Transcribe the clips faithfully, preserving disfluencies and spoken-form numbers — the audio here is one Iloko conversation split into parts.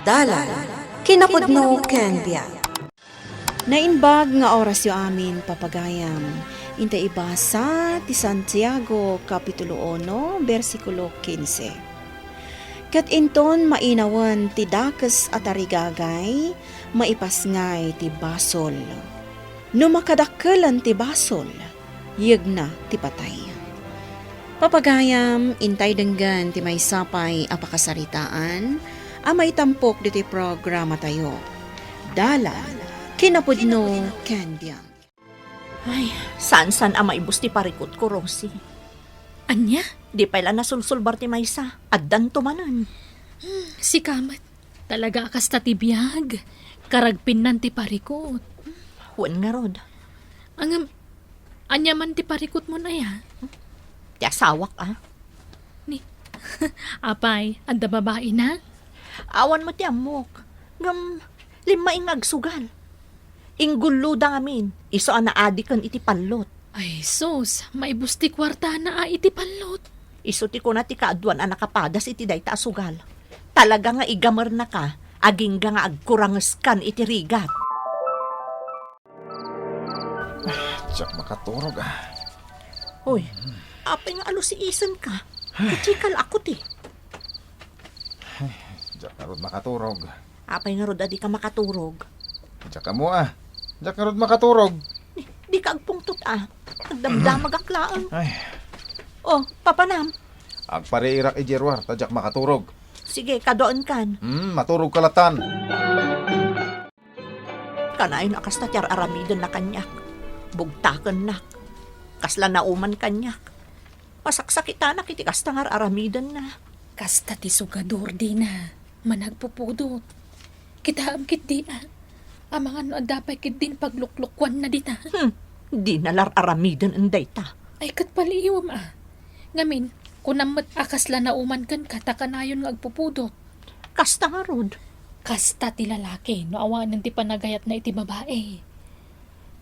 Dalan, kinapudno ken biag. Naimbag nga orasyo amin, papagayam. Inta ibasa ti Santiago, Kapitulo uno, bersikulo kinse. Ket inton mainawen ti dakes a tarigagay, maipasngay ti basol. No makadakkelen ti basol, yegna ti patay. Papagayam, intay denggen ti maysa pay a pakasaritaan a maitampok ditoy programatayo. Dalan, kinapudno, ken biag. Ay, saan-saan a maibus ti parikutko, Rosie. Ania? Di pay la nasulsulbar ti maysa. Addanto manen. Hmm, sika met. Talaga a kasta ti biag. Karagpinnan ti parikut. Wen ngarud. Ngem, ania man ti parikutmon aya? Ti asawak, a. Ni, apay, adda babaina? Awan met ti ammok. Ngem, limmaing nga agsugal. Inggulloda ngamin, isu a naadiken iti pallot. Ay, sus, maibus ti kuartana a iti pallot. Isu ti kuna ti kaaduan a nakapadas iti dayta a sugal. Talaga nga igamernaka, agingga nga agkurangeskan iti rigat. Diak makaturog, a. Hoy, apay nga alusiisenka? Katikal ako ti. Diak ngarud makaturog. Apay ngarud a dika makaturog? Diak ammo, a. Diak ngarud makaturog. Di, dika agpungtot, a. Nagdamdamagak laeng. Ay. O, papanam. Agpariirak idiay ruar, ta diak makaturog. Sige, kaduaenkan. Hmm, maturogka latan. Kanayon a kasta ti ar-aramidenna kaniak. Bugtakennak. Kasla nauman kaniak. Masaksakitanak iti kasta nga ar-aramidenna. Kasta ti sugador dina, managpupudot. Kitaem ketdi, a. Amangan no adda pay ketdin pagluklukuanna dita. Hmm, dina la ar-aramiden dayta. Ay, ket paliiwem, a. Ngamin, kunam met a kasla nauman kenka ta kanayon nga agpupudot. Kasta ngarud. Kasta ti lalaki no awanen ti panagayatna iti babai.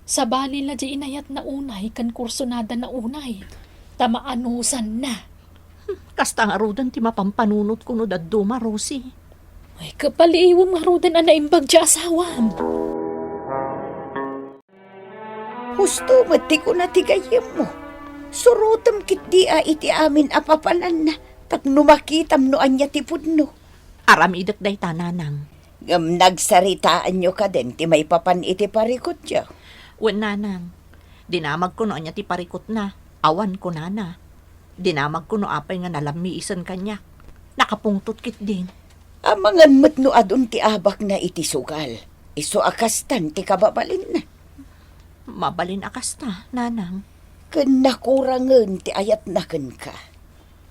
Sabali la diay inayatna unay ken kursunadana unay, ta maanusanna. Hmm, kasta ngaruden ti mapampanunotko no dadduma, Rosie. Ay, kapaliiwem ngaruden a naimbag ti asawam. Husto met ti kuna ti gayyemmo. Surotem ketdi a iti amin a papananna, tapno makitam no ania ti pudno. Aramidek dayta, nanang. Ngem nagsaritaanyo kadin ti maipapan iti parikutyo? Wen, nanang. Dinamagko no ania ti parikutna. Awan, kunana. Dinamagko no apay nga nalammiisen kaniak. Nakapungtot ketdin. Amangan met no adun ti abakna iti sugal. Isu a kastan ti kababalinna. Mabalin a kasta, nanang. Ken nakurangen ti ayatna kenka.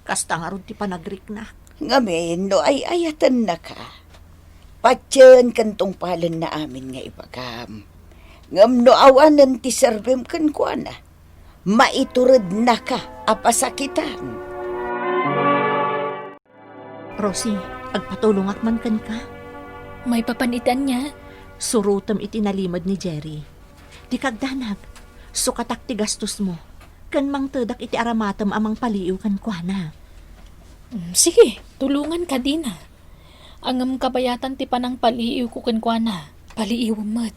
Kasta ngarud ti panagriknak. Ngamin, no ay-ayatennaka, patien ken tungpalenna amin nga ibagam. Ngem no awanen ti serbim kenkuana, maiturednaka a pasakitan. Rosie, agpatulongak man kenka. Maipapan iti ania? Surotem iti nalimed ni Jerry. Dika agdanag, sukatak ti gastosmo, ken mangtedak iti aramatem a mangpaliiw kenkuana. Mm, sige, tulonganka dina. Ngem kabayatan ti panangpaliiwko kenkuana, paliiwem met.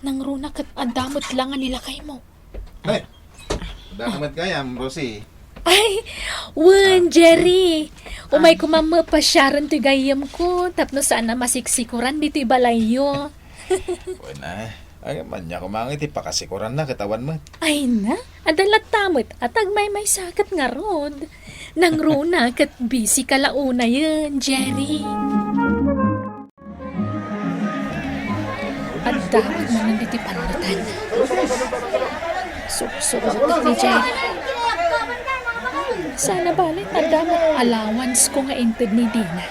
Nangruna ket adda met la nga nilakaymo. Ay, adda ka met gayam, Rosie. Ay, wen, Jerry. Umay koma met pasiaren toy gayyemko, tapno saan a masiksikoran ditoy balayyo. Wen, a. Ay, ania koma nga iti pakasikoranna ket awan met. Ay na, adda latta met a tagmaymaysa ket ngarud. Nangruna ket busy ka la unayen, Jerry. Adda met manen ditoy pallotan. Sursuro ni Jerry. Sana bale, adda met allowance ko nga inted ni Dina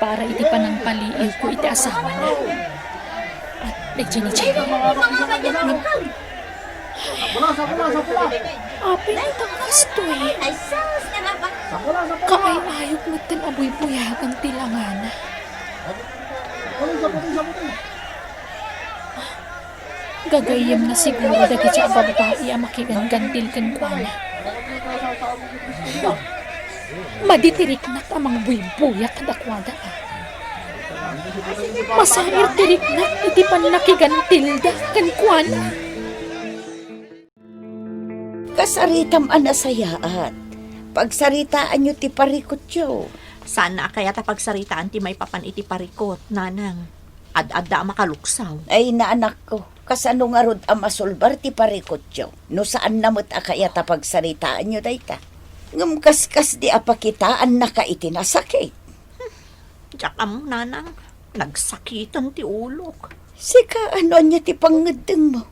para iti panangpaliiwko iti asawana. Ah, daydiay ni Jerry. Apay, ita kastoy. Kaay-ayok metten a buybuyagan ti langana. Gagayyemna siguro dagiti a babbai a makiganggantil kenkuana. Madi ti riknak a mangbuybuyak kadakuada, a. Masair ti riknak iti pannakigantilda kenkuana. Kasaritam a nasayaat. Pagsaritaanyo ti parikutyo. Saan a kayat a pagsaritaan ti maipapan iti parikut, Nanang. Ad-adda a makaluksaw. Ay, naanakko, kasano ngarud a masulbar ti parikutyo no saanna met a kayat a pagsaritaanyo dayta? Ngem kaskasdi a pakitaannaka iti nasakit. Diak ammo, Nanang. Nagsakiten ti ulok. Sika, ano ania ti pangngeddengmo?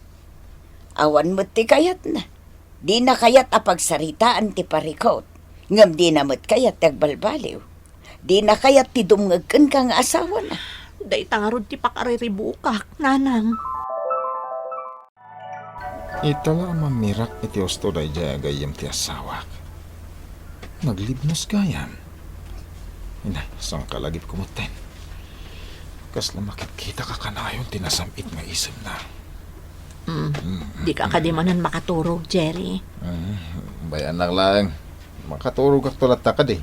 Awan met ti kayatna. Dina kayat a pagsaritaan ti parikut, ngem dina met kayat ti agbalbaliw. Dina kayat ti dumngeg kenka nga asawana. Dayta ngarud ti pakariribukak, Nanang. Ita la a mamirak iti husto daydiay a gayyem ti asawak. Naglibnos gayam. Ina, sangkalagipko metten. Kasla makitkitak a kanayon ti nasam-it nga isemna. Mm. Mm. Dika kadi manen makaturog, Jerry. Mm, bay-annak laeng. Makaturogakto latta kadi.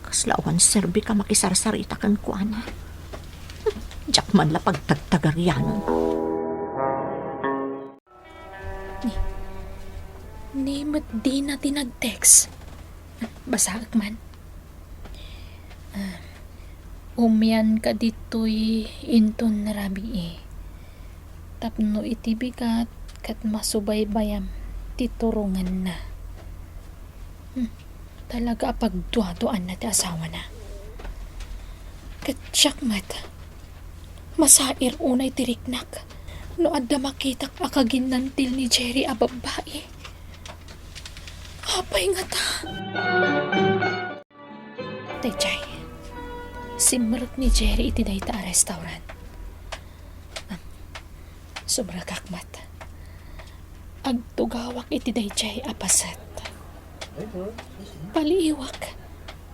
Kasla awan serbika makisarsarita kenkuana. Diak man la pagtagtagarianan. Ni, ni met dina ti nag-text. Basaek man. Ah, umianka ditoy inton rabii. Tapno iti bigat ket masubaybayam ti turongenna. Hmm, talaga a pagduaduaanna ti asawana. Ket siak met, masair unay ti riknak no adda makitak a kaginnantil ni Jerry a babbai. Apay ngata? Daydiay, simrek ni Jerry iti dayta a restaurant. Ah, sumrekak met. Agtugawak iti daydiay a paset. Paliiwak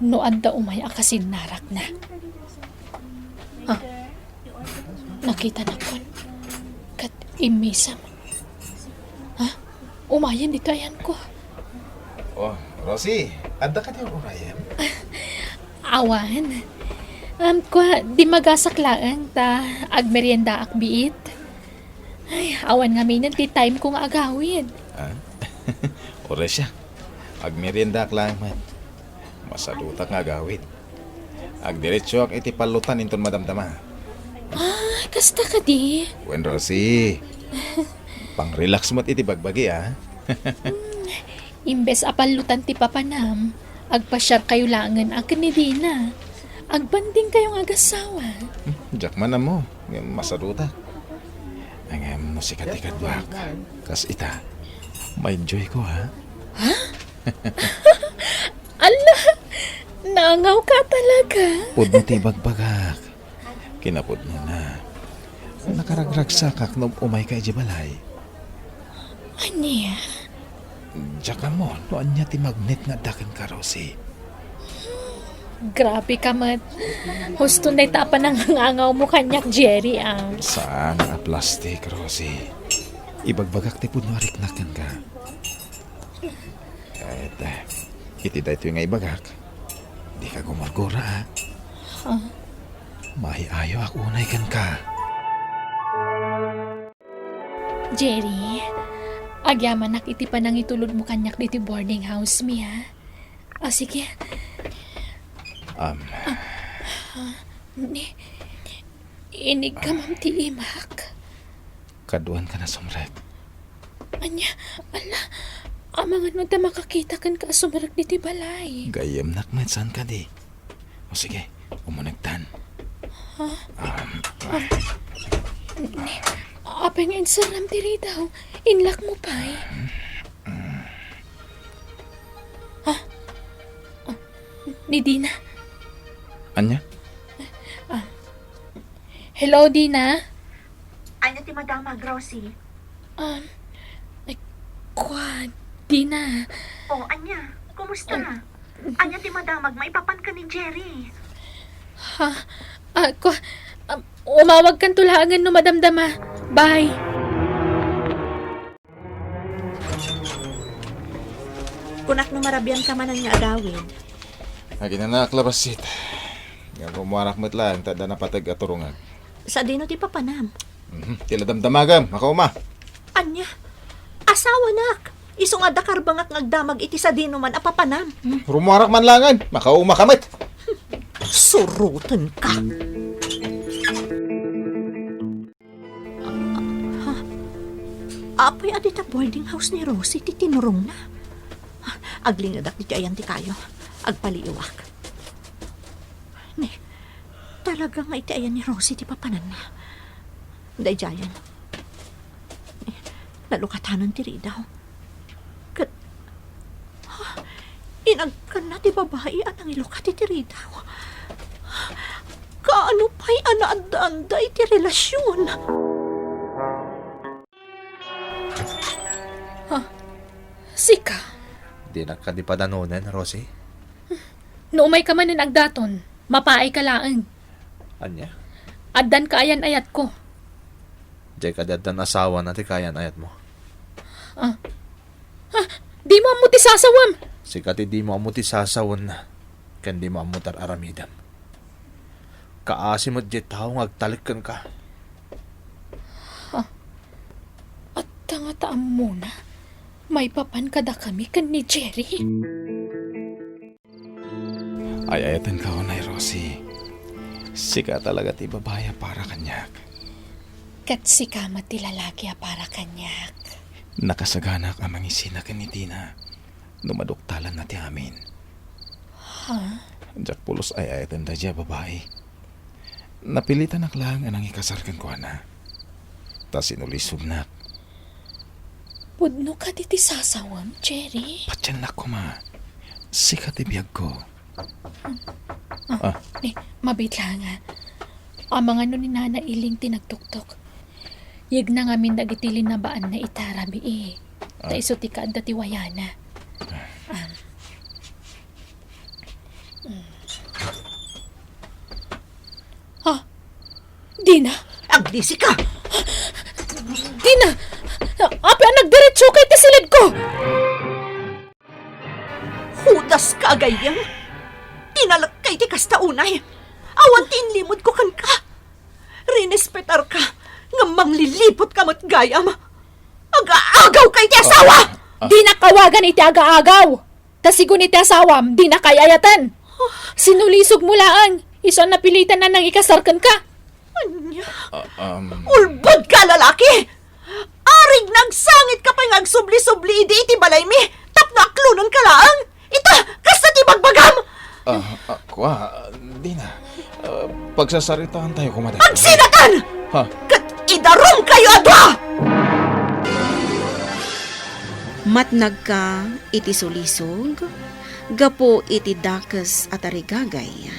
no adda umay a kasinnarakna. Ah, nakitanakon ket immisem. Ah, umayen ditoy ayanko. Oh, Rosie, adda kadi ur-urayen? Awan. Um, kua, dimmagasak laeng ta agmeriendaak biit. Ay, awan ngaminen ti time ko nga agawid. Ah? Uray siak. Agmeriendaak laeng met. Masadutak nga agawid. Agdiretsoak iti pallutan inton madamdama. Ah, kasta kadi? Wen, Rosie. Pang-relax met iti bagbagi, ah. Hmm, imbes a pallutan ti papanam, agpasiarkayo laengen a ken ni Dina. Agbandingkayo nga agassawa. Hmm, diak man ammo, ngem masadutak. Ngem no sika ti kaduak, kas ita, ma-enjoyko, ha? Ha? Ala! Naangawka talaga. Pudno ti ibagbagak. Kinapudnona, nakaragragsakak no umayka idiay balay. Ania? Diak ammo no ania ti magnet nga adda kenka, Rosie. Grabe ka met. Husto dayta a panangangangaw mo kaniak, Jerry, ah. Saan a plastik, Rosie. Ibagbagak ti pudno a riknak kenka. Ket, eh, iti daytoy nga ibagak, dika gumurgura, ah. Huh? Maayo-ayoak unay kenka. Jerry, agyamanak iti panangitulodmo kaniak ditoy boarding house mi, ha? Ah, sige. Um. Ah, ha? Ni, inigkamam ti imak. Kaduan ka na sumrek. Ania? Ala, amangan no adda makakita kenka a sumrek ditoy balay. Gayyemnak met, saan kadi? O sige, umunegtan. Ha? Um, ah. Ni, apay nga inserram ti ridaw? Inlock mo pay? Ha? Ah, ni Dina. Ania? Ah. Hello, Dina? Ania ti madamag, Rosie? Um, ay, kua, Dina. O, ania? Kumusta? Um, ania ti madamag maipapan ken ni Jerry? Ha? Ah, kua, um, umawagkanto laengen no madamdama. Bye. Kunak no marabian ka manen nga agawid. Aginanaak la bassit. Rumuarak met laeng ta adda napateg a turongak. Sadino ti papanam? Mhm. Ti la damdamagem, makauma. Ania? Asawanak! Isu nga adda karbengak nga agdamag iti sadinoman a papanam. Hmm. Rumuarak man laengen, makauma ka met. Surotenka. Ha? Apay a dita boarding house ni Rosie ti tinurongna? Aglingedak ditoy ayan ti kayo. Agpaliiwak. Ni, talaga nga iti ayan ni Rosie ti papananna. Daydiayen. Ni, nalukatanan ti ridaw. Ket, ha? Inagkanna ti babai a nangilukat iti ridaw. Kaano pay a naaddaanda iti relasion? Ha? Sika? Dinak kadi padanonen, Rosie. No umayka manen agdaton, mapaayka laeng. Ania? Addan kaayan-ayatko. Diay kadi addan asawana ti kaayan-ayatmo? Ah. Ah, dimo ammo ti sasawem. Sika ti dimo ammo ti sasawenna, ken dimo ammo ti ar-aramidem. Kaasi met diay tao nga agtalek kenka. Ha? Adda ngata ammona maipapan kadakami ken ni Jerry? Ay-ayatenka unay, Rosie. Sika talaga ti babai a para kaniak. Ket sika met ti lalaki a para kaniak. Nakasaganak a mangisina ken ni Dina no maduktalanna ti amin. Ha? Diak pulos ay-ayaten daydiay a babai. Napilitanak laeng a nangikasar kenkuana. Ta sinulisognak. Pudno kadi ti sasawem, Jerry? Patiennak koma. Sika ti biagko. Ah, Ah. Ni, mabiit laeng, ah. Amangan no ni Nana Iling ti nagtuktok. Yegna ngamin dagiti linabaanna ita rabii. Ta Ah. isu ti kaadda ti wayana. Ah. Mm. Ha? Dina? Aglisika! Dina! Apay a nagdiretsoka iti silibko? Judaska a gayyem! Tinalekka iti kasta unay. Awan ti inlimodko kenka. Rinespetarka ngem mangliliputka met gayam. Agaagawka iti asawa! Ah, ah. Dinak awagan iti agaagaw! Ta sigun iti asawam, dinak ay-ayaten. Sinulisogmo laeng, isu a napilitan a nangikasar kenka. Ania? Ah, um. Ulbodka a lalaki! Arig nagsangitka pay nga agsubli-subli idi iti balaymi tapno aklonenka laeng? Ita, kasta ti bagbagam! Ah, ah, kua, Dina. Ah, pagsasaritaantayo koma daytoy. Agsidatan! Ha? Ket idarumkayo a dua! Matnagka iti sulisog gapu iti dakes a tarigagay.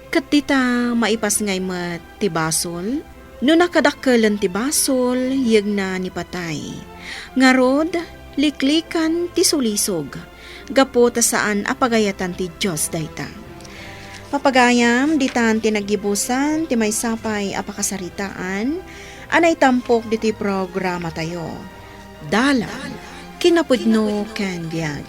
Ket dita maipasngay met ti basol. No nakadakkelen ti basol, yegna ni patay. Ngarud, liklikan ti sulisog, gapu ta saan a pagayatan ti Dios dayta. Papagayam, ditan ti naggibusan ti maysa pay a pakasaritaan a naitampok ditoy programatayo. Dalan, kinapudno ken biag.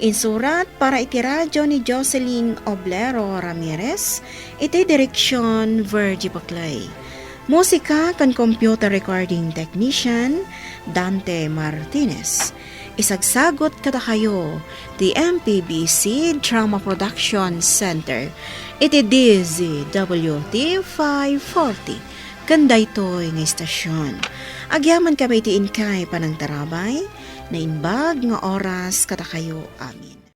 Insurat para iti radio ni Jocelyn Oblero Ramirez, iti direksion Virgie Paclay. Musika ken computer recording technician, Dante Martinez. Isagsagut kadakayo ti M P B C Drama Production Center iti D Z W T five forty. Ken daytoy nga istasyon, agyamankami iti inkay panangtarabay, naimbag nga oras kadakayo amin.